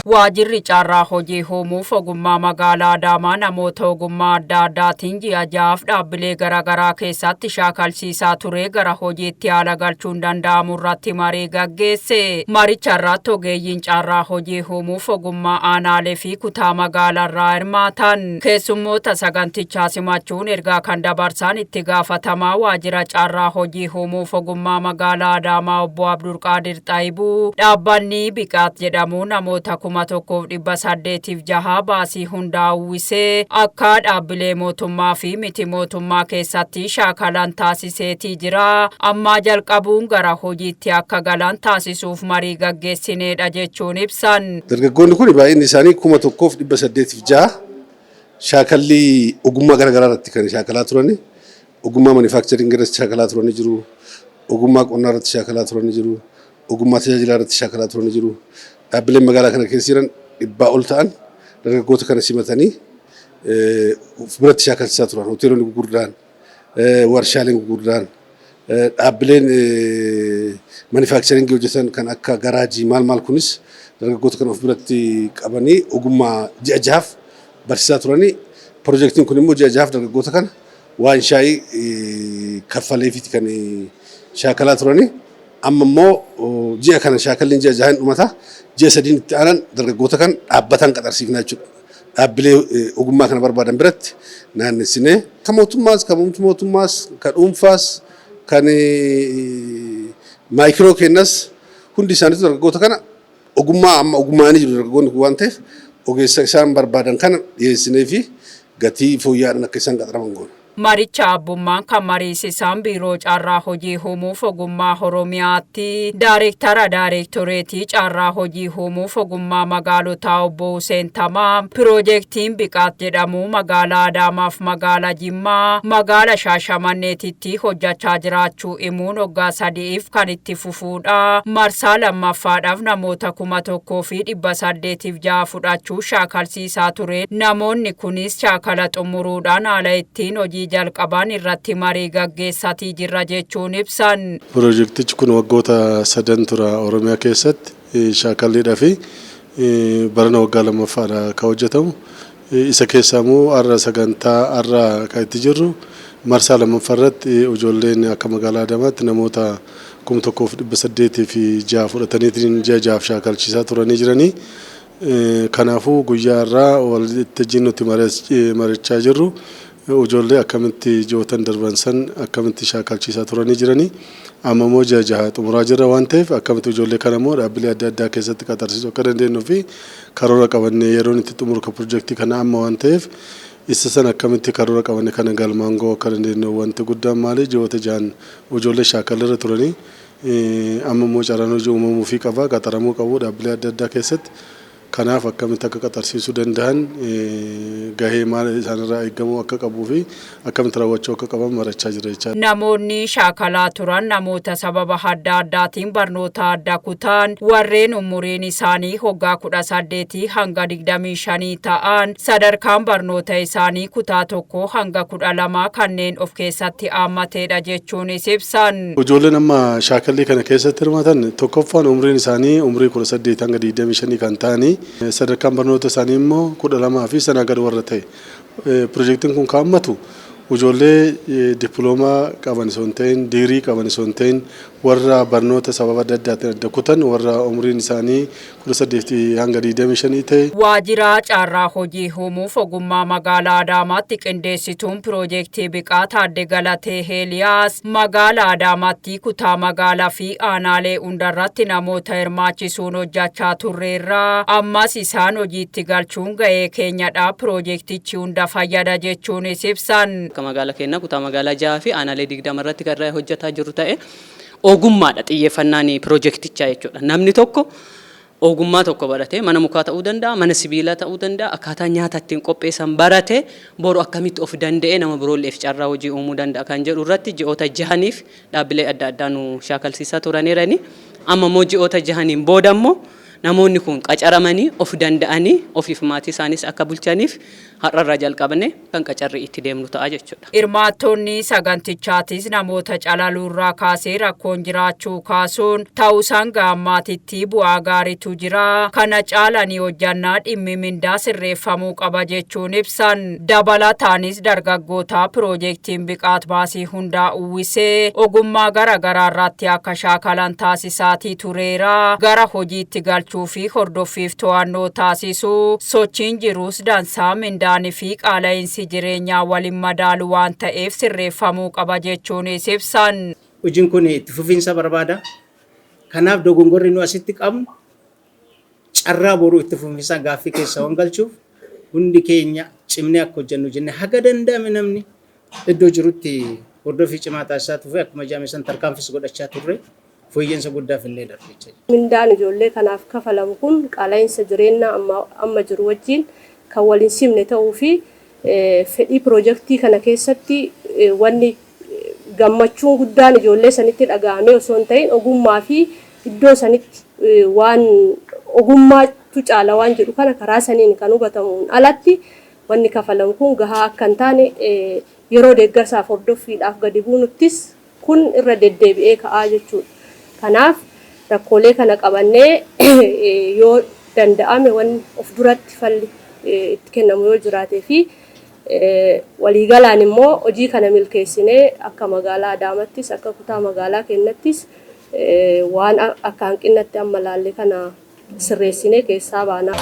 Waajirri carraa hojii uumuuf ogummaa magaalaa Adaamaa namoota ogummaa adda addaatiin ji'a 6f dhaabbilee garaagaraa keessatti shaakalsiisaa ture gara hojiitti haala galchuun danda'amu irratti marii gaggeesse. Maricha irratti ogeeyyiin carraa hojii uumuuf ogummaa aanaalee fi kutaa magaalaarraa hirmaatan. Keessummoota sagantichaa simachuun ergaa kan dabarsan itti gaafatamaa waajjira carraa hojii uumuuf ogummaa magaalaa Adaamaa obbo Abdulqaadir Xaayibuu, dhaabbanni Biqaat jedhamu namoota 1806 baasii hundaa uwwisee akka dhaabbilee mootummaa fi miti mootummaa keessatti shaakalan taasiseetii jira. Ammaa jalqabuun gara hojiitti akka galan taasisuuf marii gaggeessineedha jechuun ibsan. Dargaggoonni kun baay'inni isaanii 1806 shaakallii ogummaa garaagaraa irratti kan shaakalaa turani. Ogummaa manufacturing irratti shaakalaa turanii jiru. Ogummaa qonnaa irratti shaakalaa turanii jiru. Ogummaa tajaajilaa irratti shaakalaa turanii jiru. Dhaabbileen magaalaa kana keessa jiran 100 ol ta'an dargaggoota kana simatanii of biratti shaakalchiisaa turan. Hoteelonni gurguddaan, warshaaleen gurguddaan, dhaabbileen manufacturing hojjetan kan akka garaajii maal maal kunis dargaggoota kana of biratti qabanii ogummaa ji'a 6f barsiisaa turanii. Piroojeektiin kun immoo ji'a 6f dargaggoota kana waan shaayii kaffaleefiiti kan shaakalaa turanii. Amma immoo ji'a kana shaakalliin ji'a 6 hin dhumata. Ji'a 3n itti aanan dargaggoota kan dhaabbatan qaxarsiifnaa jechuudha. Dhaabbilee ogummaa kana barbaadan biratti naannessinee kan mootummaas, kan mootummaas, kan dhuunfaas, kan micro kennas hundi isaaniitu dargaggoota kana ogummaa amma ogummaanii jiru dargaggoonni kun waan ta'eef, ogeessa isaan barbaadan kana dhiyeessinee fi gatii fooyya'aadhaan akka isaan qaxaraman goona. Maricha abbummaan kan mariisisan biiroo carraa hojii uumuuf ogummaa Oromiyaatti Daayireektara Daayireektoreetii carraa hojii uumuuf ogummaa magaalotaa obbo Huseen Tamaam, piroojeektiin Biqaat jedhamu magaalaa Adaamaaf magaalaa Jimmaa, magaalaa Shaashamanneetitti hojjechaa jiraachuu himuun, waggaa 3f kan itti fufuudha. Marsaa lammaffaadhaaf namoota 1806 fudhachuu shaakalsiisaa ture. Namoonni kunis shaakala xumuruudhaan haala ittiin hojii jalqaban irratti marii gaggeessatii jirra jechuun ibsan. Piroojeektichi kun waggoota sadan tura Oromiyaa keessatti shaakalliidhaa fi barana waggaa lammaffaadha kan hojjetamu. Isa keessaa immoo har'a sagantaa har'a kan itti jirru marsaa lammaffaa irratti ijoolleen akka magaalaa Adaamaatti namoota 1806 fudhataniitiin ji'a 6f shaakalchiisaa turanii jiranii. Kanaafuu guyyaa har'aa walitti nuti marichaa jirru ijoollee akkamitti ji'ootan darban san akkamitti shaakalchiisaa turanii jiranii, amma immoo ji'a 6 xumuraa jirra waan ta'eef, akkamitti ijoollee kana immoo dhaabbilee adda addaa keessatti qaxarsiisuu akka dandeenyuu fi karoora qabannee yeroon itti xumuru kan pirojektii kana amma waan ta'eef, isa sana akkamitti karoora qabanne kana galmaan ga'uu akka dandeenyu. Wanti guddaan maali, ji'oota 6n ijoollee shaakalirra turanii amma immoo carraan hojii uumamuufii qaba, qaxaramuu qabu dhaabbilee adda addaa keessatti. Kanaaf akkamitti akka qaxarsiisuu danda'an, gahee maal isaanirraa eegamuu akka qabuu fi akkamitti raawwachuu akka qaban marachaa jira jechaadha. Namoonni shaakalaa turan namoota sababa adda addaatiin barnoota adda kutaan, warreen umuriin isaanii waggaa 18 hanga 25 ta'an, sadarkaan barnoota isaanii kutaa 1 hanga 12 kanneen of keessatti haammateedha jechuunis ibsan. Ijoolleen amma shaakallii kana keessatti hirmaatan tokkoffaan umriin isaanii umrii 18 hanga 25 kan ta'anii, sadarkaan barnoota isaanii immoo 12 fi sanaa gad warra ta'e. Pirojektiin kun kan hammatu ijoollee dippiloomaa qaban osoo hin ta'in, digirii qaban osoo hin ta'in, warra barnoota sababa adda addaatiin adda kutan, warra umriin isaanii 18 hanga 25 ta'e. Waajjira carraa hojii uumuuf ogummaa magaalaa Adaamaatti qindeessituun piroojeektii Biqaat Aadde Galatee Heeliyaas, magaalaa Adaamaatti kutaa magaalaa fi aanaalee hundarratti namoota hirmaachisuun hojjechaa turreerra. Ammas isaan hojiitti galchuun gahee keenyadha. Piroojeektichi hunda fayyada jechuunis ibsan. Akka magaalaa keenyaa kutaa magaalaa 6 fi aanaalee 20 irratti kan irra hojjetaa jiru ta'e, ogummaadha xiyyeeffannaan piroojeektichaa jechuudha. Namni tokko ogummaa tokko baratee, mana mukaa ta'uu danda'a, mana sibiilaa ta'uu danda'a, akkaataa nyaata ittiin qopheessan baratee boru akkamitti of danda'ee nama biroolleef carraa hojii uumuu danda'a kan jedhu irratti ji'oota 6niif dhaabbilee adda addaa nu shaakalsiisaa turaniirani. Amma immoo ji'oota 6niin booda immoo Namoonni kun qacaramanii of danda'anii ofiif maatii isaanis akka bulchaniif har'arraa jalqabne kan qacarrii itti deemnu ta'a jechuudha. Hirmaattonni sagantichaatis namoota calaluurraa kaasee rakkoon jiraachuu kaasuun ta'us hanga ammaatitti bu'aa gaariitu jira. Kana caalanii hojjannaa dhimmi mindaa sirreeffamuu qaba jechuun ibsan. Dabalataanis dargaggoota piroojeektiin Biqaat baasii hundaa uwwisee ogummaa gara garaa irratti akka shaakalan taasisaatii tureera. Gara hojiitti galchuu fi hordoffiif to'annoo taasisuu sochiin jirus dansaa mindaanii fi qaala'insi jireenyaa waliin madaalu waan ta'eef sirreeffamuu qaba jechuunis ibsan. Hojiin kun itti fufiinsa barbaada. Kanaaf dogongorri nu asitti qabnu carraa boruu itti fufiinsa gaaffii keessa waan galchuuf hundi keenya cimnee akka hojjennu jenne haga danda'ame namni iddoo jirutti hordoffii cimaa taasisaa turre, akkuma jedhame san tarkaanfis godhachaa turre, fooyya'insa guddaaf illee darbe. Mindaan ijoollee kanaaf kafalamu kun qaala'insa jireenyaa amma jiru wajjin kan waliin simne ta'uu fi fedhii piroojeektii kana keessatti wanni gammachuun guddaan ijoollee sanitti dhaga'amee osoo hin ta'in ogummaa fi iddoo sanitti waan ogummaatu caala waan jedhu kana karaa saniin kan hubatamuun alatti wanni kafalamu kun gahaa akka hin taane yeroo deeggarsaaf hordoffiidhaaf gadi buunuttis kun irra deddeebi'ee ka'aa jechuudha. Kanaaf rakkoolee kana qabannee yoo danda'ame wanni of duratti falli itti kennamu yoo jiraatee fi waliigalaan immoo hojii kana milkeessinee akka magaalaa Adaamattis akka kutaa magaalaa keenyattis waan akka hanqinnatti amma laalle kana sirreessinee keessaa baana.